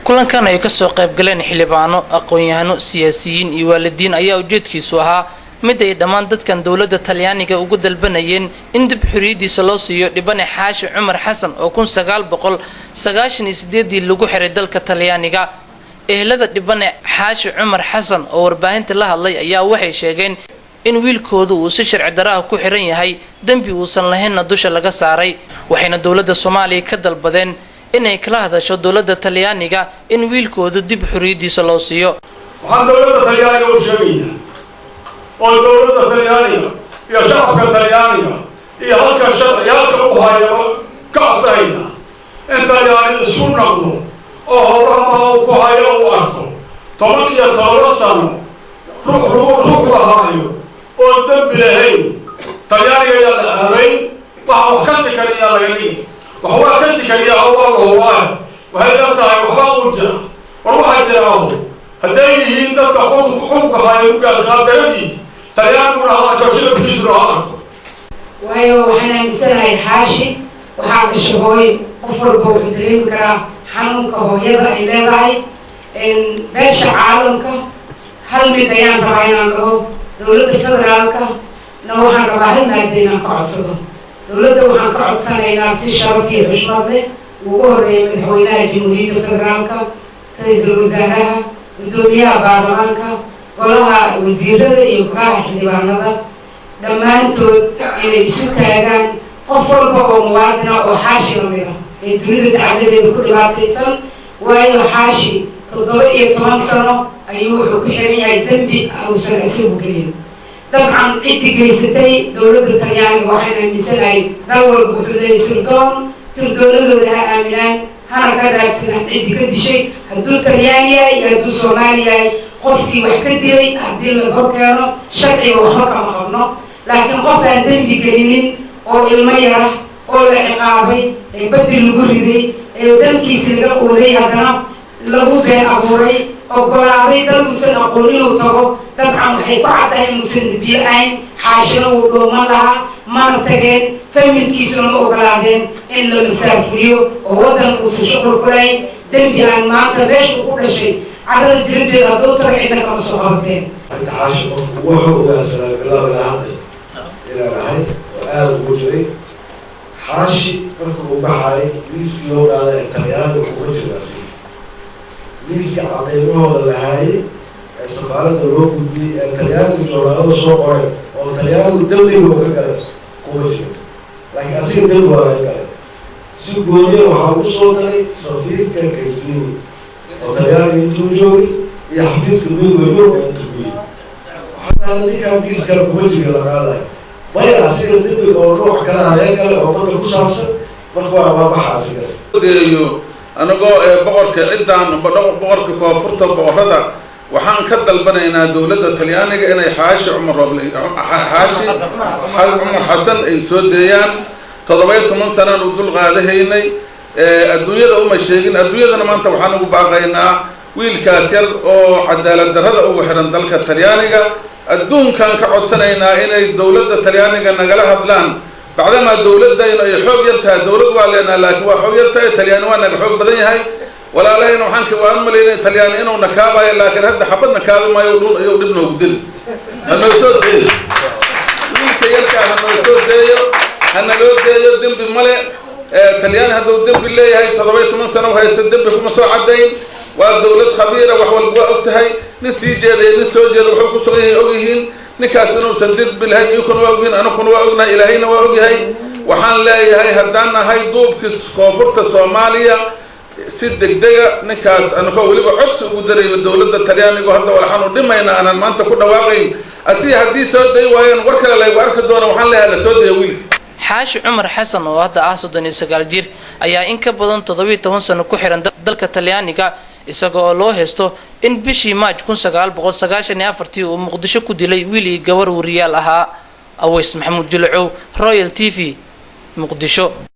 Kulankan ay kasoo qaybgaleen xildhibaano, aqoon-yahano, siyaasiyiin iyo waalidiin ayaa ujeedkiisu ahaa mid ay dhammaan dadkan dowladda Talyaaniga ugu dalbanayeen in dib xorriyaddiisa loo siiyo dhibane Xaashi Cumar Xasan oo 1998-dii lagu xiray dalka Talyaaniga. Ehelada dhibane Xaashi Cumar Xasan oo warbaahinta la hadlay ayaa waxay sheegeen in wiilkoodu uu si sharci daraha ku xiran yahay, dembi uusan lahaynna dusha laga saaray, waxayna dowladda Soomaaliya ka dalbadeen inay kala hadasho dowladda Talyaaniga in wiilkoodu dib xorriyaddiisa loo siiyo. Waxaan dowladda Talyaaniga u sheegaynaa oo dowladda Talyaaniga iyo shacabka Talyaaniga iyo halka sharciyaalka u hayaba ka codsanayna in Talyaani isku naqdo oo howlaha maa ku hayo uu arko. 17 sano ruux lagu ruux lahaayo oo dembi lahayn Talyaaniga ayaa la aaday. Waxa wax kasi kariyaa laga dhigi, wax waa kasi kariyaa oo waa la hubaayo. Waxay la tahay waxbaa uu jira. War waxaa jiraaho hadday yihiin dadka xukunka haayo ugaas qaadaradiis, Talyaaniguna ha arko, shilabkiisuna ha arko. Waayo, waxaan aaminsanahay Xaashi waxaa gasha hooyo. Qof walba wuxuu dareemi karaa xanuunka hooyada ay leedahay. Beesha caalamka hal mid ayaan rabaa inaan dhaho. Dowladda federaalka na waxaan rabaa hal maada inaan ka codsado. Dowladda waxaan ka codsanaynaa si sharaf iyo xushmad leh, ugu horeeya madaxweynaha Jamhuuriyadda Federaalka, ra-iisul wasaaraha, guddoomiyaha baarlamaanka, golaha wasiirada iyo golaha xildhibaanada, dhammaantood inay isu taagaan qof walba oo muwaadina oo Xaashi lamid ah ee dunida dacaladeeda ku dhibaataysan. Waayo, Xaashi 17 sano ayuu wuxuu ku xiran yahay dembi uusan isagu gelin. Dabcan ciddii geysatay dowladda Talyaaniga, waxaan aaminsanahay dal walba wuxuu leeyahay sirdoon. Sirdoonadooda ha aaminaan, hana ka raadsanaan ciddii ka dishay, hadduu Talyaani yahay iyo hadduu Soomaali yahay. Qofkii wax ka dilay haddii la hor keeno sharciga, waxba kama qabno, laakiin qof aan dembi gelinin oo ilmo yara oo la ciqaabay, ee badi lagu riday, ee dalkiisi laga ooday, haddana lagu been abuuray, ogolaaday dalkuusan aqoon inuu tago, dabcan waxay ku caddahay inuusan dembiye ahayn. Xaashina wuu dhooman lahaa, mana tageen, familkiisuna ma ogolaadeen in la masaafuriyo oo waddanka uusan shuqul ku lahayn. Dembi aan maanta meeshu ku dhashay carrada jirideeda hadduu tago, cidna kama soo qabateen. Arrinta Xaashi qofku wuxuu ogaansanaa bilow ilaa hadda inaan ahay oo aada ugu jiray. Xaashi marka uu baxaay, liiskii loo qaaday ee Talyaaniga kuma jirnaasi. Liiska cadeymahooda lahaayey ee safaaradda loo gudbiyey ee Talyaanigu joornaalada soo qoreen oo Talyaanigu dembiga uu ka galay kuma jiro, laakiin asiga dembi waa laga galay. Si gooniya waxaa ugu soo galay safiirka Kaysini oo Talyaaniga intuu joogay iyo xafiiska Midowga Yurub ee intuu ku yimi. Waxaa ninkaan liiskan kuma jiro la qaadayo, maya, asiga dembiga oo nooc kale haleen kale oo badda ku saabsan. Marka waa waabaxa asiga. Deeyo anagoo ee boqorka ciddaan, boqorka koonfurta boqorada, waxaan ka dalbanaynaa dowladda Talyaaniga inay Xaashi Cumar Rooble, Xaashi Cumar Xasan ay soo deeyaan. 17 sanaan u dul qaadahaynay, adduunyada uma sheegin. Adduunyadana maanta waxaan ugu baaqaynaa wiilkaas yar oo cadaalad darrada ugu xiran dalka Talyaaniga. Adduunkan ka codsanaynaa inay dowladda Talyaaniga nagala hadlaan, bacdamaa dowladdaynu ay xoog yar tahay. Dowlad waa leenaha, laakiin waa xoog yar tahay. Talyaani waa naga xoog badan yahay. Walaalahayna waxaan waan malaynay Talyaani inuu nakaabayo, laakiin hadda xabad nakaabi maayo, dhun iyu dhib noogu dil. Hanoo soo deeyo wiilka yarkaa, hanoo soo deeyo, hanaloo deeyo. Dembi male. Talyaani hadduu dembi leeyahay, 17 sano haysta, dembi kuma soo caddayn. Waa dowlad khabiira, wax walba waa og tahay. Nin sii jeedaya, nin soo jeeda, wuxuu ku sugan yahay og yihiin. Ninkaas inuusan dembi lahayn iyukuna waa ogyihiin, anukuna waa ognahay, Ilaahayna waa ogyahay. Waxaan leeyahay, haddaan nahay duubkii koonfurta Soomaaliya, si degdega ninkaas anakoo weliba codsi ugu darayno dowladda Talyaanigu, hadda waxaanu dhimaynaa aanan maanta ku dhawaaqayn asiga haddii soo day waayaan, war kale laygu arki doono. Waxaan leeyahay, la soo daya wiilka. Xaashi Cumar Xasan oo hadda ah 39 jir ayaa in ka badan 17 sano ku xiran dalka Talyaaniga, isaga oo loo haysto in bishii Maaj 1994-tii uu Muqdisho ku dilay wiil iyo gabar wariyaal ahaa. Aweys Maxamuud Julacow, Royal TV, Muqdisho.